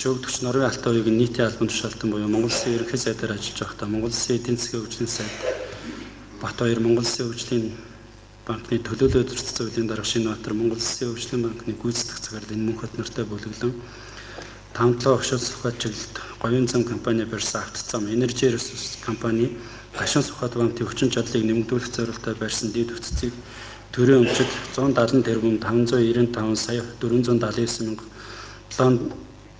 Шүүгдэгч Норвын Алтан уяг нийтийн албан тушаалтан буюу Монгол Улсын ерөнхий сайдаар ажиллаж байхдаа Монгол Улсын эдийн засгийн хөгжлийн сайд Батбаяр Монгол Улсын хөгжлийн банкны төлөөлөл удирдах зөвлөлийн дарга Шинэбаатар Монгол Улсын хөгжлийн банкны гүйцэтгэх захирал энэ мөнх нартай бүлэглэн 5-7 огшоод Сүхбат чиглэлд говийн зам компани барьсан автоцам Energy Resource компани гашуун Сүхбат банкны хүчин чадлыг нэмэгдүүлэх зорилготой барьсан дэд бүтцийг төрийн өмчөд 170 тэрбум 595 сая 479 мянга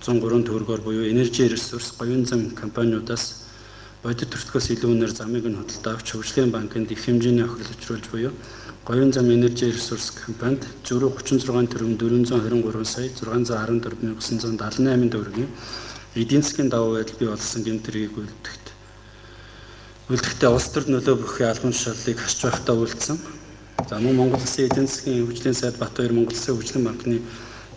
703 төгрөгөөр буюу Energy Resource говийн зам компаниудаас бодит төртгөөс илүү үнээр замыг нь худалдаа авч хөгжлийн банкнд их хэмжээний охирол учруулж буюу говийн зам Energy Resource компанид зөрүү 36 тэрбум 423 сая 614 мянга 978 төгрөгийн эдийн засгийн давуу байдал бий болгосон гэмт хэргийг үлдэхдээ улс төрд нөлөө бүхий албан тушааллыг харж байхдаа үйлдсэн. За мөн Монгол Улсын эдийн засгийн хөгжлийн сайд Батбаяр Монгол Улсын хөгжлийн банкны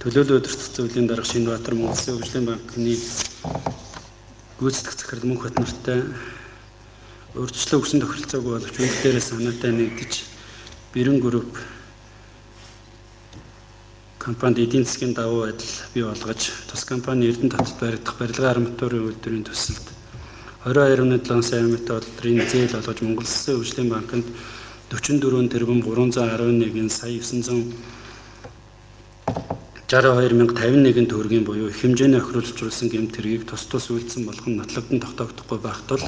төлөөлөл удирдах зөвлөлийн дарга Шинэбаатар Монгол Улсын хөгжлийн банкны гүйцэтгэх захирал мөнх нартай урьдчилан өгсөн тохиролцоогүй боловч үйл дээрээ санаатай нэгдэж Бэрэн групп компанид эдийн засгийн давуу байдал бий болгож тус компани Эрдэнэ татад баригдах барилгын арматурын үйлдвэрийн төсөлд 22.7 сая амьтан долларын зээл олгож Монгол Улсын хөгжлийн банкнд 44 тэрбум 311 сая 962 мянга 51 төгрөгийн буюу их хэмжээний охируулжруулсан гэмт хэргийг тус тус үйлдсэн болгон нотлогдон тогтоогдохгүй байх тул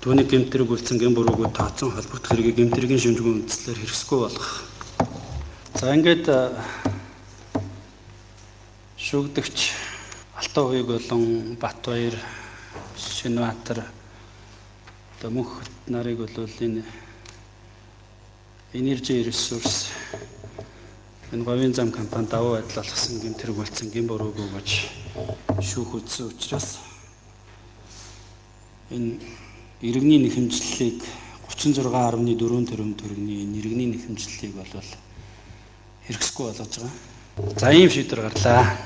түүний гэмт хэрэг үйлдсэн гэм буруугүй тооцсон холбогдох хэргийг гэмт хэргийн шимжгэн үндслээр хэрэгсэхгүй болгох. За ингээд шүүгдэгч Алтан хуйг болон Батбаяр Шинэбаатар одоо мөнх нарыг бол энэ Energy Resource энэ говийн зам компани давуу байдал олгосон гэмт хэрэг үйлдсэн гэм буруугүй гэж шүүх үзсэн учраас энэ иргэний нэхэмжлэлийг 36.4 тэрбум төгрөгийн энэ иргэний нэхэмжлэлийг бол хэрэгсэхгүй болгож байгаа. За ийм шийдвэр гарлаа.